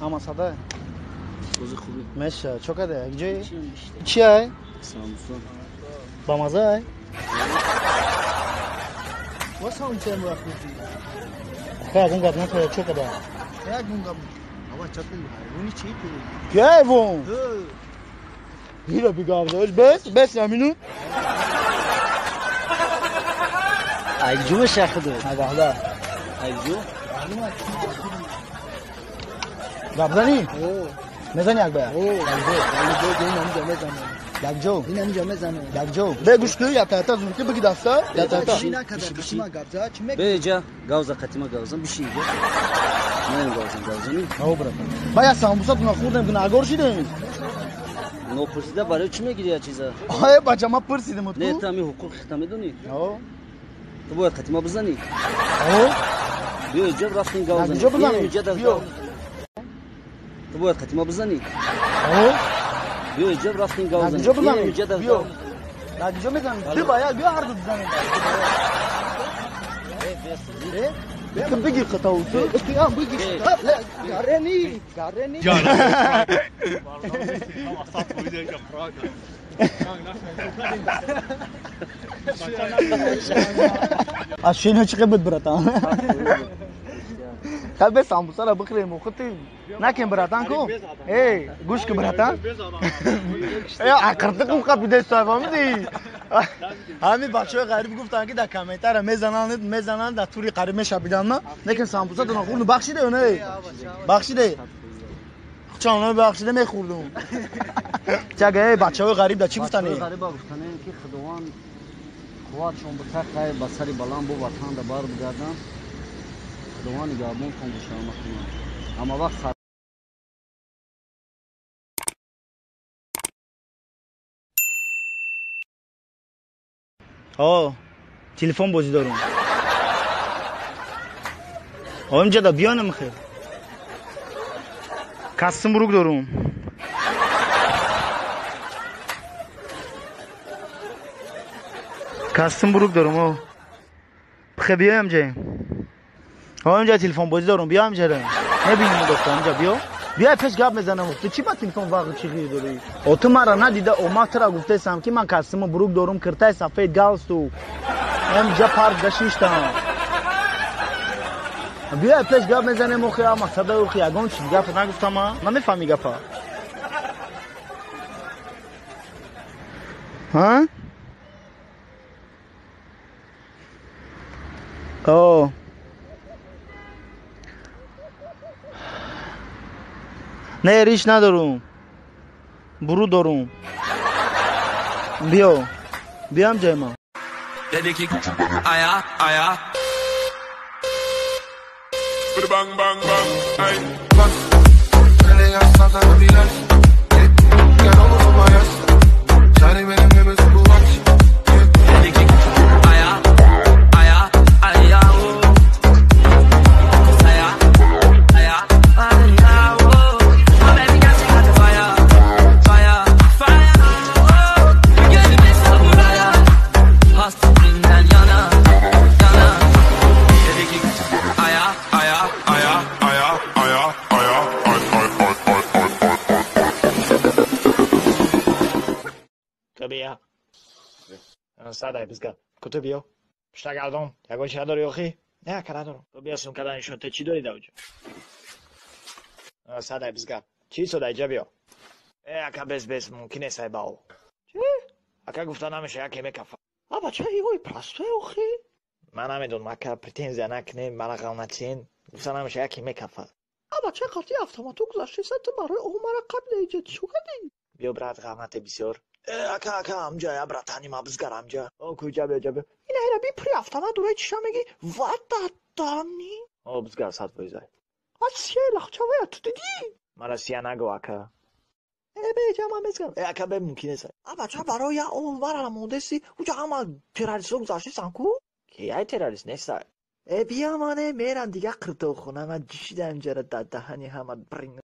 Ама сада. Сӯзи хубӣ. Меша, чо каде? Якҷои? Чи ай? Самбуса. Ба маза ай? Ва самбуса ем рахмати. Хай, ягон гап накарда, чо када? Ягон гап. Ава чапи ҳайвони чи ту? Ки ҳайвон? Ира бигавзаш, бес, бес амину. Айҷу мешахду. Агахда. Айҷу? Гап зани? Мезани як бая? Якҷо. Якҷо. Бе гӯш кун, якта зунки биги даста, якта. Бе ҷа, гавза қатима гавзам, биши ҷа. Ман гавзам, гавзами. Ҳо братан. Ба я самбуса туна хӯрдем, гунаҳгор шидем. Нопурсида барои чӣ мегири я чиза? Ой, бача, ма пурсидем ту. Не, ту ҳами ҳуқуқи хита медонӣ? Ҳо. Ту бояд қатима бизанӣ. Ҳо. Биё ҷа рафтем гавзам. Якҷо бизанем. Биё. Ту бояд қатима бизанӣ. Ҳо. Биё ҷа рафтем гавзам. Якҷо бизанем. Биё. Якҷо мезанем. Ту бояд биё ҳар ду бизанем. Ту бигир хатау ту. Ту бигир. Гарени, гарени. Аз шино чӣ буд, братан? Хай бе самбусара бихӯрем, охи накем, братан ку. Эй, гӯш ки, братан. Э, ақиртиқум қапи дестай, фаҳмидӣ? Ҳамин бачаҳои ғариб гуфтанд, ки дар комментария мезананд, мезананд, дар тури қариб мешабидан на. Лекин самбуса дона хӯрду бахшиде ё не? Бахшиде. Чон бахшиде мехӯрдум. Чага, эй, бачаҳои ғариб да чӣ гуфтани? Бачаҳои ғариба гуфтанем, ки Худованд қувватшон бутақай, ба сари баланд бо ватан да бар бигарданд. Худованд нигаҳбонтон бошад ҳаматона. Ҳама вақт О, телефон бозӣ дорум. О, инҷа да биё намихел. Кастюм бурук дорум. Кастюм бурук дорум, о. Бихе биёям ҷа. О, инҷа телефон бозӣ дорум, биёям ҷа. Мебинем дӯстон, инҷа биё. Биё пеш гап мезанам. Ту чӣ ба телефон вақт чӣ ғир дорӣ? О, ту мара надида, о ма тура гуфтаистам, ки ман костюму бурук дорум, киртаи сафед, галстук. Инҷа парк да шиштам. Биё пеш гап мезанем, охи, ама сада, охи, ягон чиз гап нагуфтам, а? Намефаҳмӣ гапа? Ҳа? О. Не, риш надорум. Буру дорум. Биё. Биям ҷай ма. Dedi ki aya aya. Bang bang bang ay. Dedi ki aya aya aya o. Aya aya aya o. My baby got she got the fire, fire, fire. Oh, you get me so fire. Hasretinden yana, yana. Dedi ki aya aya aya aya aya aya ay ay ay ay ay ay. Ту бия. Садай бизга. Ку ту биё. Пушта гардон. Ягон чи надорӣ охи? Не, ака, надорам. Ту бия сумкада нишон те чӣ дорӣ да уҷо? Садай бизга. Чӣ содай ҷа биё. Э, ака, бес, бес, мумкин нест ай бао. Чӣ? Ака, гуфта намеша, яке мекафа. А бача, ой простой охи. Ман намедонам, ака, претензия накунем, мара ғам натиҳен. Гуфта намеша, яке мекафа. А бача, қати автомату гузаштеса, ту барои о мара қабл иҷа чӣ кардӣ? Биё, брат, ғам нате бисёр. Э, ака, ака, амҷа, я братани ма бизгар амҷа. О, куҷа биё, ҷа биё. Ина ира би при автомат дураи чиша меги? Вататани. О, бизгар 100%. А сия лахчавая ту дидӣ? Мара сия нагӯ, ака. Э, бе, ҷа ман мезгам. Э, ака, бе мумкин нест. А бача, барои я о мара мондеси, уҷа ҳама террористҳо гузаштесан ку? Ки ай террорист нестай. Э, биё мане мерам дига қиртоқхона, ман ҷишидам ҷара дар даҳани ҳама брин.